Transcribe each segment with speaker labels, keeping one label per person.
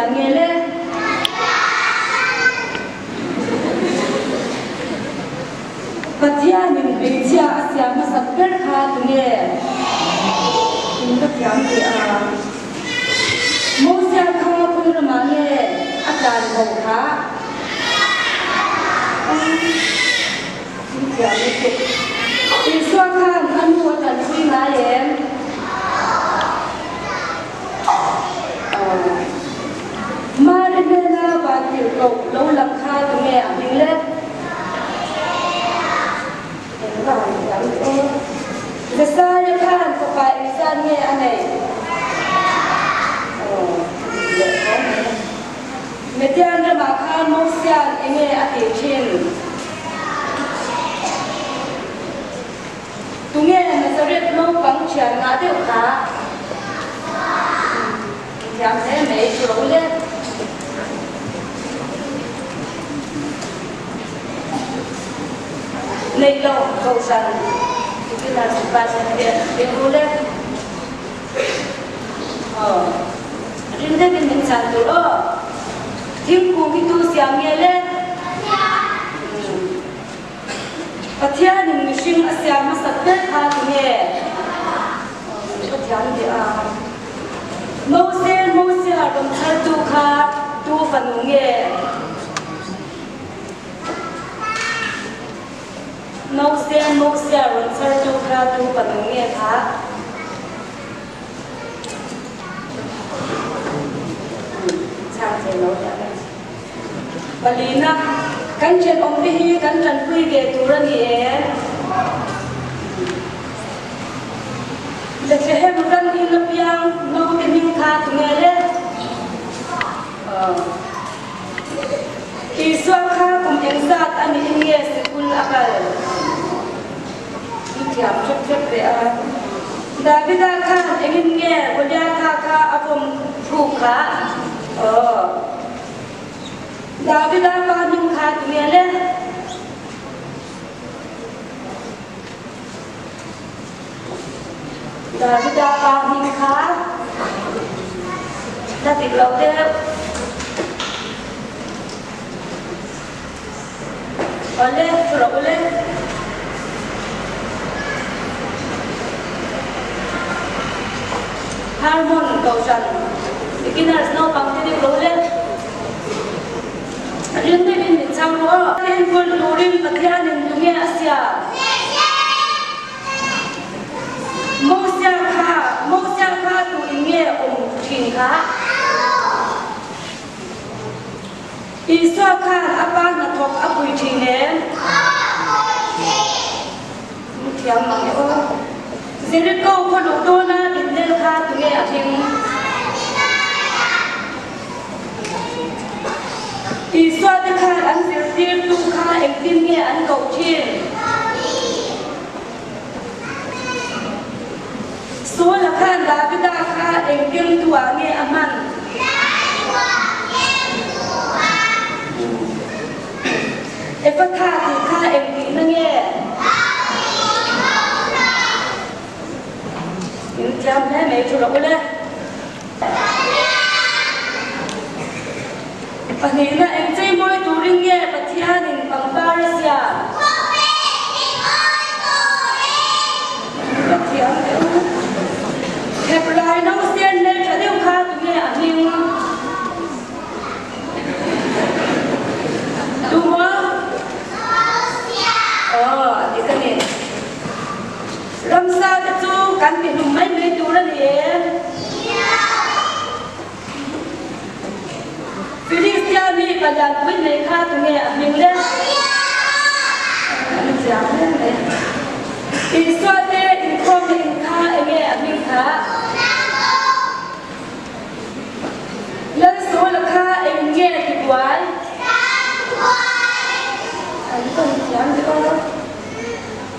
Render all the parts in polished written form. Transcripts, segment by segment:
Speaker 1: siam nge le? Pathianin hmeichhia a siam hmasak ber kha tunge? In ka thiam teh a. Mosia kha khawi ramah nge a tlan ho kha? In thiam lutuk. Isua khan a nu a tanpui ngai em? Mari hnena vantirhkoh lo lang kha tunge a hming le? Engvang thiam chu? Jesaia khan fapa engzat nge a neih? Midian ramah khan Mosia'n enge a tih thin? Tunge Nazareth naupang thian ngah deuh kha? Inthiam hle mai chu ro le. Neih loh kohhran Beginner Department te ring ru le. Aw. Ring deuhin min chhan tur aw. Thingkung hi tu siam nge le? Pathianin mihring a siam hmasat ber kha tinge? Pathian tih a Mose Mosia rawn chhartu kha tu fanu nge? Mose Mosia rawn chhartu kha tu fanu nge kha? Chhang thei lo teh ang. Palina, Kan thenawmte hi kan tanpui ve tur a ni e. Bethlehem ram in apiang naute hming kha tunge le? Isua kha kum engzat a niin nge sikul a kal? I thiam hrep hrep ve a. Davida khan engin nge Goliatha kha a vawm thluk kha? Aw. Davida pa hming kha tinge le? Davida pa hming kha la dik lo deuh. Awle, thu rawh ule. Harmon Kohhran Beginners naupang te dik lo ule. Rin deuhin min chhang rawh aw. Enkawl turin Pathianin tunge a siam? Mosia kha, Mosia kha tu in nge awm thin kha? Isua khan a pa hnathawk a pui thin em? Mu thiam mang e aw. Jericho khaw luh dawna binnel kha tunge a hlim? Isua te khan an zirtirtu kha engtin nge an koh thin? Saul-a khan Davida kha engkim duah nge a hman? Ephatha tih kha engtihna nge? In thiam hle mai thu rawh ule. Pahnihna engchei mawi turin nge Pathianin pangpar a siam? Pathian deuh Heplai nausen hmeltha deuh kha tunge a hming? Tu maw? Aw, a dik a ni. Ramsa te chu kan ti hlum mai mai tur a ni em? Filistia mi palian pui mai kha tunge a hming le? An chiang hle mai. Isua te inkhawm na in kha enge a hming kha? Lalsawla kha eng nge ti buai? An tawn thiam ve aw.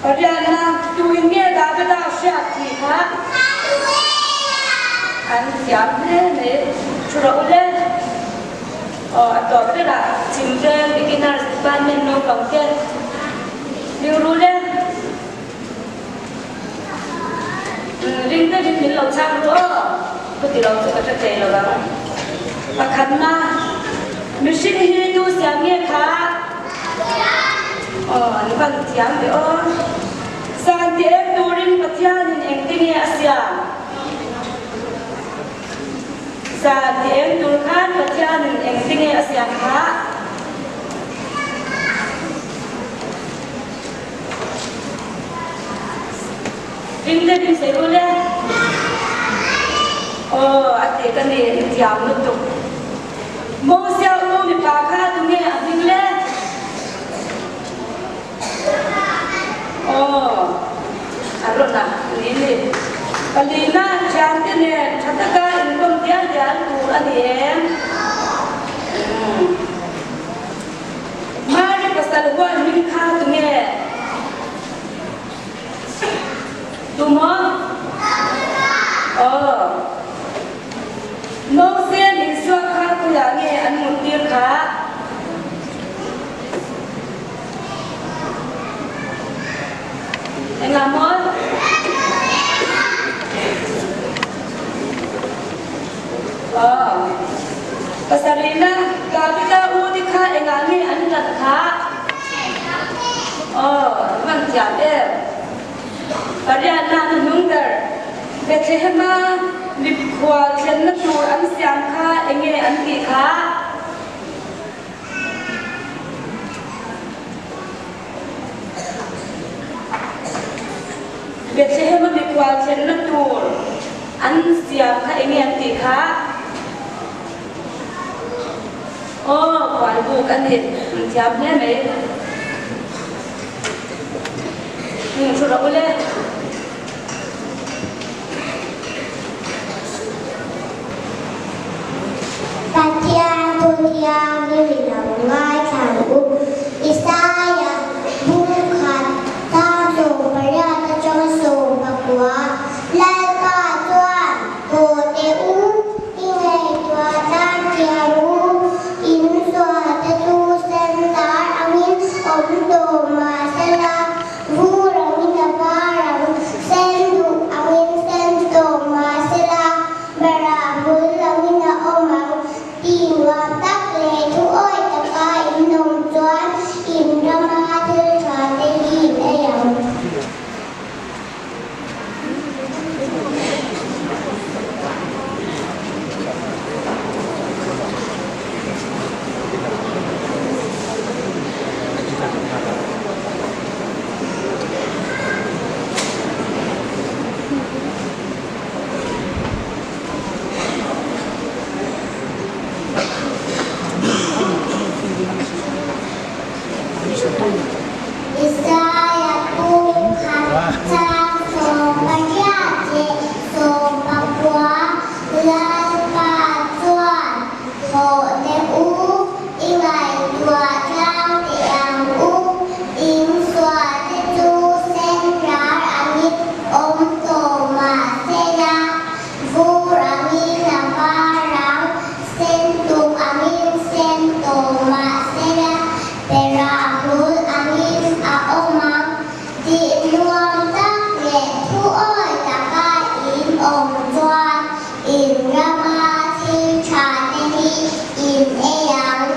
Speaker 1: Pariatna, Tuin nge Davida hriat tih kha an thiam hle mai. Thu rawh u le. Aw, a tawp berah Chimrel Beginners Department naupang te ring ru le. Ring deuhin min lo chhak ru aw. Chuti lo chu ka hre thei lo vang. Pakhatna, mihring hi tu siam nge kha? Aw, an van thiam ve aw. San ti em turin Pathianin engte nge a siam? San ti em tur khan Pathianin engte nge a siam kha? Ringte min sawi ul e. Aw, a ti ka ni, i thiam lutuk. Mosia u mipa kha tunge a hming le? Aw, a rawn a ni ni. Palina thiante nen tha taka inkawm dial dial tur a ni em? Umm. Mari pasal huan hming kha tunge? Tumaw? Aw. Moses Isua kha khawiah nge an mut tir kha? Engah maw? Aw. Pasarihna, Davida u te kha engah nge an rat kha? Aw, hman thiam em. Pariatna na hnung ber, Bethlehema mikhual thlenna tur an siam kha enge an tih kha? Bethlehema mikhual thlenna tur an siam kha enge an tih kha? Aw, khualbuk a ni. An thiam hle mai. Hming thu rawh u le.
Speaker 2: Pathian thu thianghlim i lo ngaithla ang u. Isaia bung khat tang 18 atanga 19, Lalpa chuan haw teh u, I ngaihtuah tan thiam u, in sualte chu sen lar angin awm tawh mahsela, vur angin a var ang, sen duh angin sen tawh mahsela, barah bul angin a awm ang. Ti nuam tak leh thuawi taka in awm chuan in rama thil tha te hi in ei ang. Isaiah bung khat chang 18 leh 19, Lalpa chuan, Hawh teh u, i ngaihtuah tlang teh ang u, in sualte chu sen rar angin awm tawh mah sela, vur angin a var ang, sen tuk angin sen tawh mah sela, Perah hmul angin a awm ang tih nuam tak leh thuawi taka in awm chuan in rama thil tha te hi in ei ang.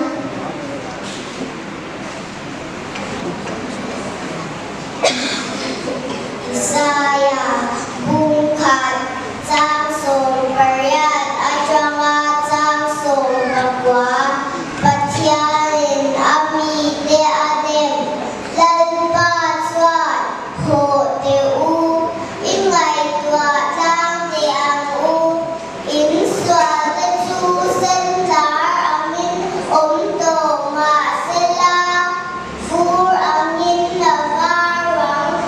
Speaker 2: Isaiah bung khat chang 18 atanga chang 19, Pathianin a mite a dem. Lalpa chuan, Haw teh u, i ngaihtuah tlang teh ang u, in sualte chu senlar angin awm tawh mah sela, Fur angin a var ang,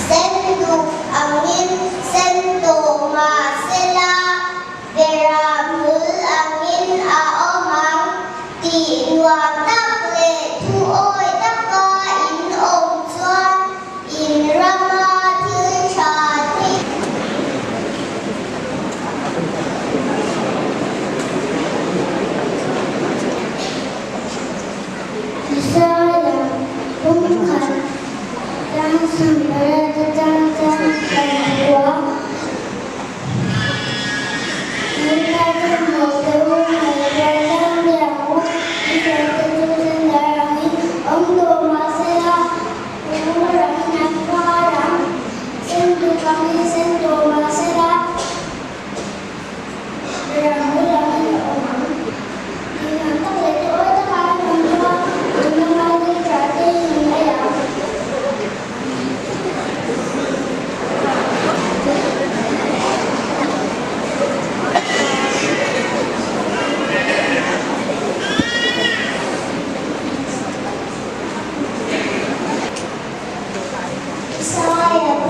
Speaker 2: sen duk angin sen tawh mah sela, berah hmul angin a awm ang tih nuam tak leh thuawi taka in awm chuan in rama thil tha te Isaiah pumkhat tang 18 atang chang 19, Lalpa chuan haw teh u, ngaihtuah.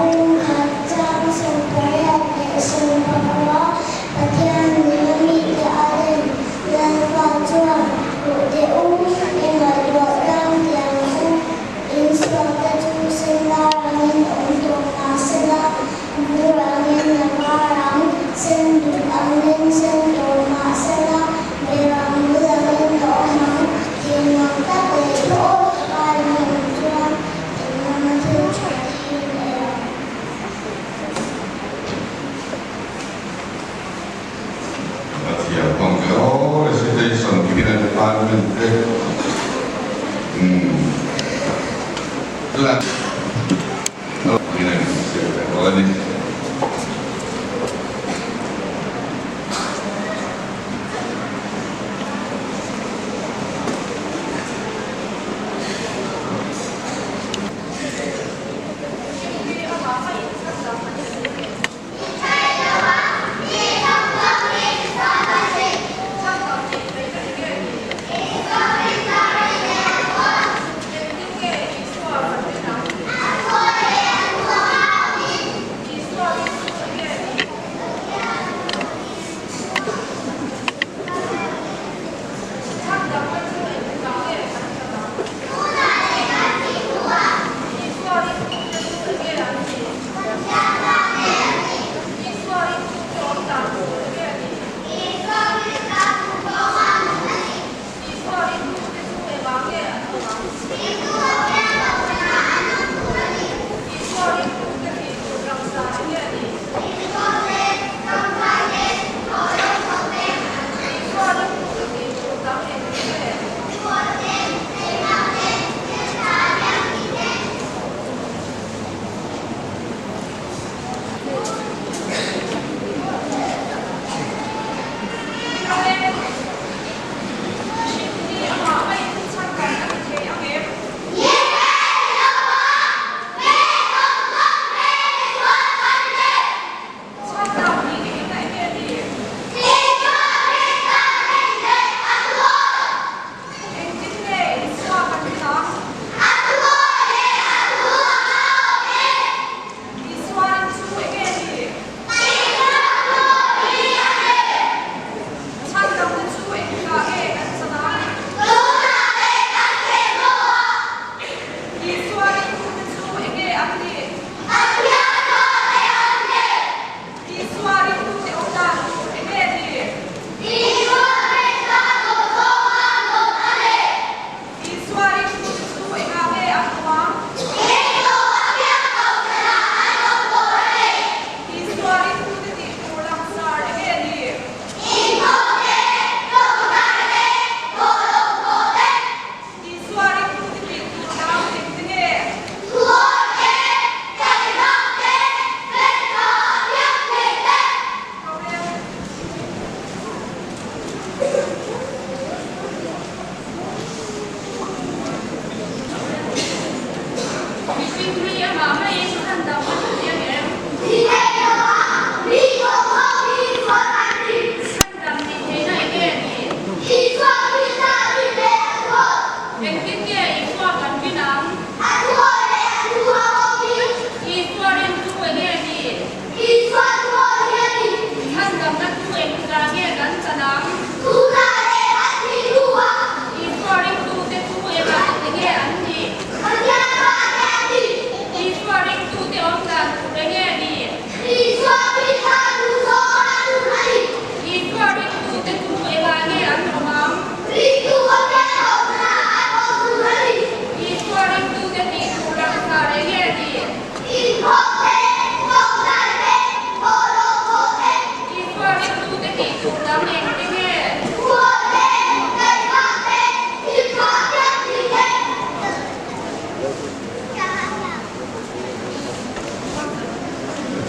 Speaker 2: Bung khat chang 86 19 Pathian nuna mite a rem Lalpa chuan, Hmuh teh u, i ngaihtuah tlang teh ang u, in sualte chu sendar angin awm tawh mah sela, vur angin a var ang, senduk angin sen tawh mah sela, berang bul angin a awm ang, tih ang tak leh thu awih taka in awm chuan in rama thil tha te hi in ei ang.
Speaker 3: A thiam hlawm ve aw recitation beginner department te umm tunah beginner in siam ve bawk a ni.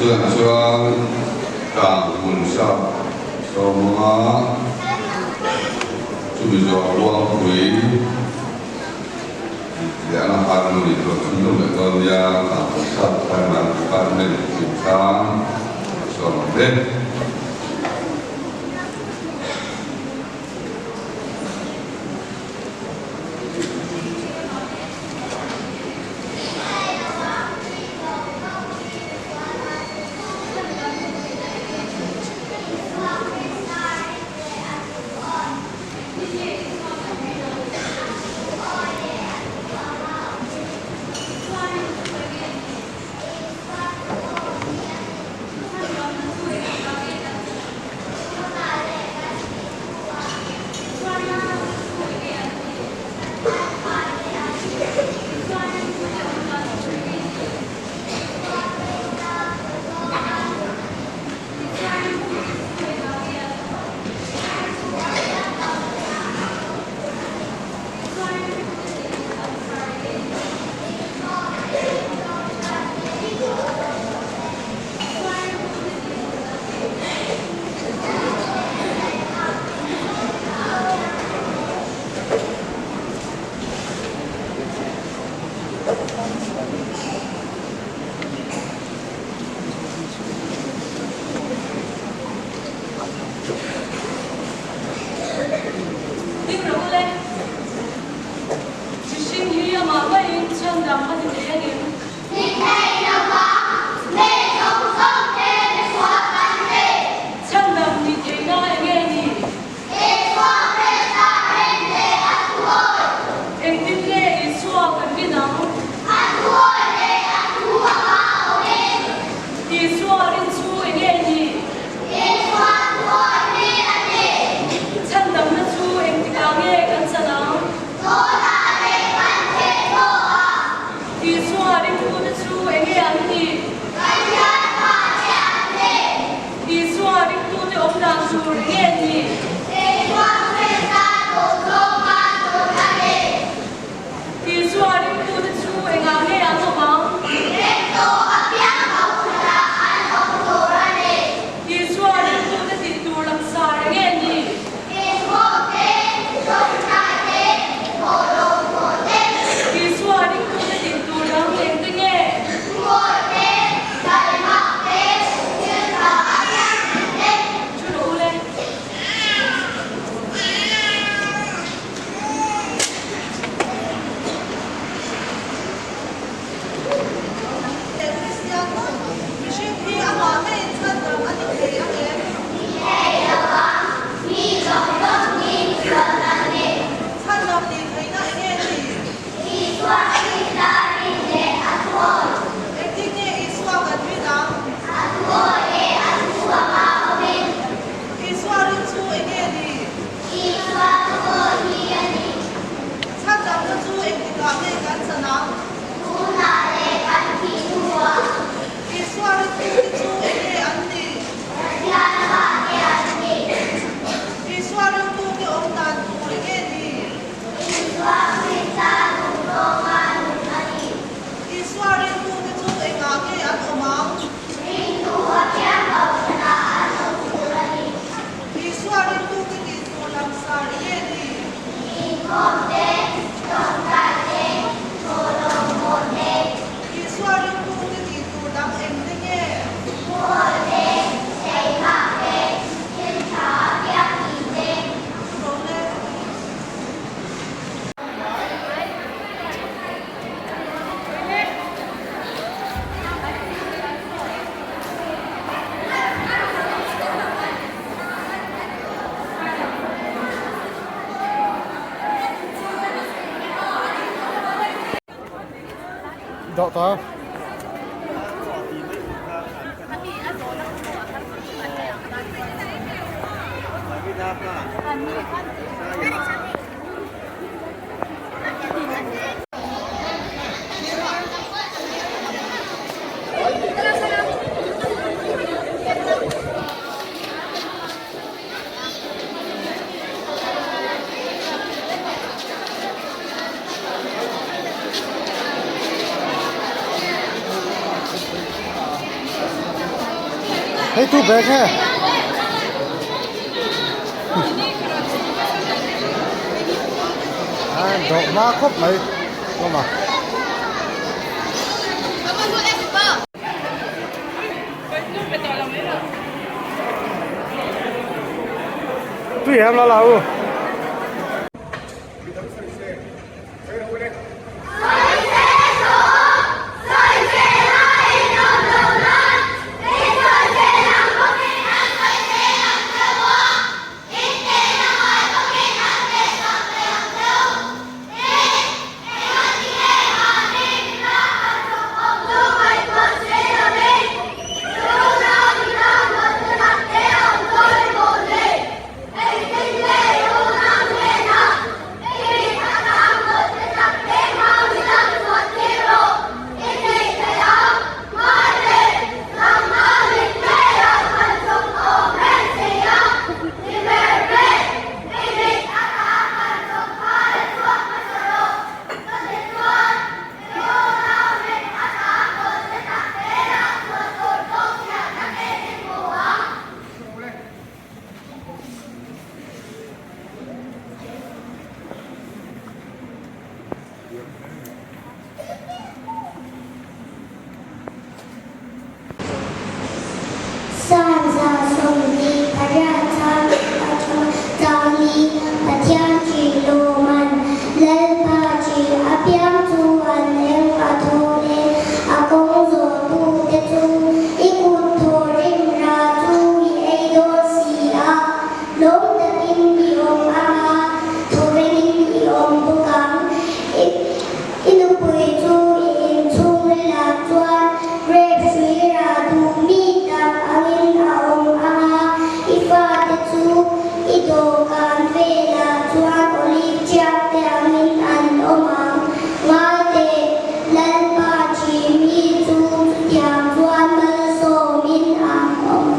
Speaker 3: Tunah chuan tang hmun sap 50 chumi zawh Luangpui leh anga harmony tur chhunzawm leh dawn nia tang hmun sap Primary Department chungchang 10 te.
Speaker 4: Dawh ta. Hei tu bag he. A dawh hma khawp mai hlawm a. Tui em la la u.
Speaker 2: Psalm 28 chang atanga chang li Pathian ṭih lawman Lalpa ṭih apiang chu an eng a thawn e, a kawng zawhtute chu i kut thaw rim ra chu i ei dawn si a, lawm takin i awm anga thawvengin i awm bawk ang. I nupui chu i inchhung rilah chuan grape hrui rah duh mi tak angin a awm ang a, i fate chu i dawhkan velah chuan olive ṭiak te angin an awm ang. Ngai teh, Lalpa ṭih mi chu chutiang chuan malsawmin an awm.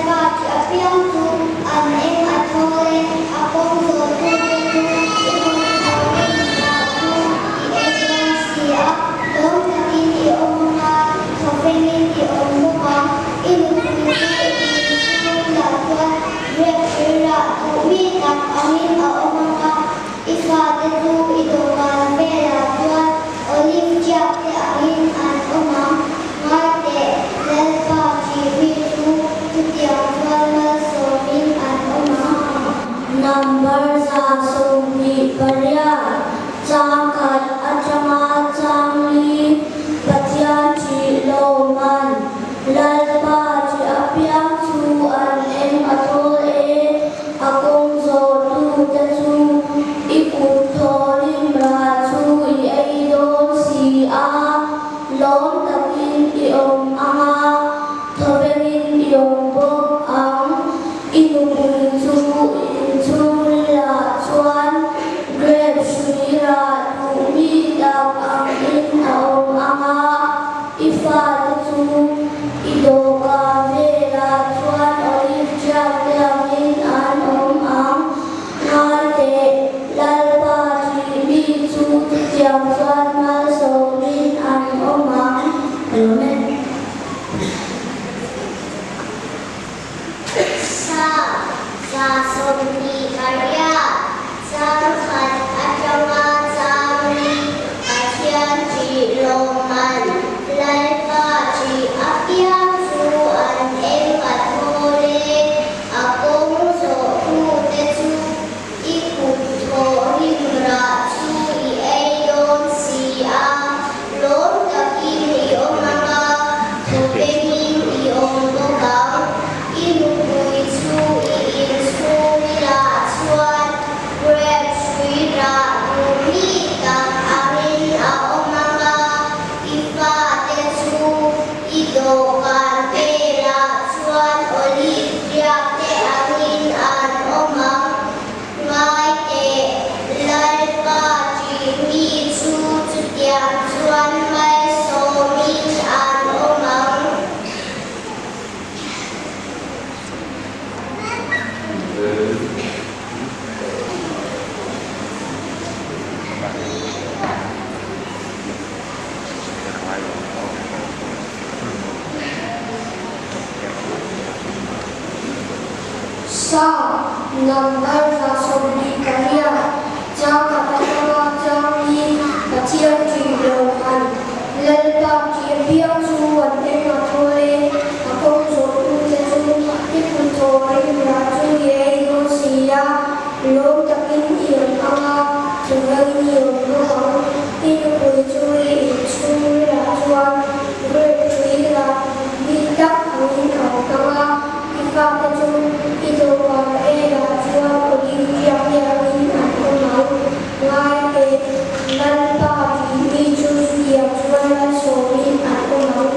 Speaker 2: Lalpa tih apiang chu an eng a thawl e, a kawng zawhtute chu i kut thawhin rah chu i ei dawn si a, lawm takin i awm ang a, thawvengin i awm bawk ang, i nupui chu i inchhung lah chuan riak hrui rah duh mi tak angin a awm ang a. I fate chu i dawhkan velah chuan olive ṭiak te angin an awm ang. Ngai teh, Lalpa ṭih mi chu chutiang chuan malsawmin an awm ang.
Speaker 5: Number 28 changkhat atanga changli Pathian ṭih lawman Lalpa ṭih apiang chu an eng a thawl e. A kawng zawhtute chu i kut thawhrim rah chu i ei dawn si a, lawm takin i awm ang a, thawvengin i awm bawk ang. I nupui chu i inchhungrilah chuan grape hrui rah duh mi tak angin a awm ang a, i fate chu i dawhkan velah chuan olive ṭiak te angin an awm ang. Ngai teh, Lalpa ṭih mi chu chutiang chuan malsawmin an awm ang. Amen.
Speaker 2: Sa 28 chang khat atanga chang li Pathian ṭih lawmman Lalpa ṭih apiang chu an eng a thawl e, a kawng zawhtute chu i kut thawh rim rah chu i ei dawn si a, lawm takin i awm ang a, thawvengin i awm bawk ang.
Speaker 3: se.
Speaker 2: Sa number 28, chang khat atanga chang hi Pathian ṭih lo han Lalpa ṭih apiang chu an eng a thawl e, a kawng zawhtute chu i kut thaw rim rah chu i ei dawn si a, lawm takin i awm ang a, chuvangin i awm bawk ang. I nupui chu i inchhungrilah chuan grape tui rah mi tak angin a awm ang a, I fate chu i dawhkan eiah chuan olive tiak hianin an awm ang. Ngai teh, Lalpa tih mi chu chutiang chuan malsawmin an awm ang.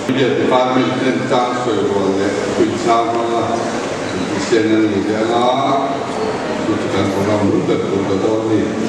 Speaker 3: Media Department ten tang sawi rual leh puichang hmanga intihsiakna an nei leh anga chu chu kan program lut ber tur ta dawn a ni.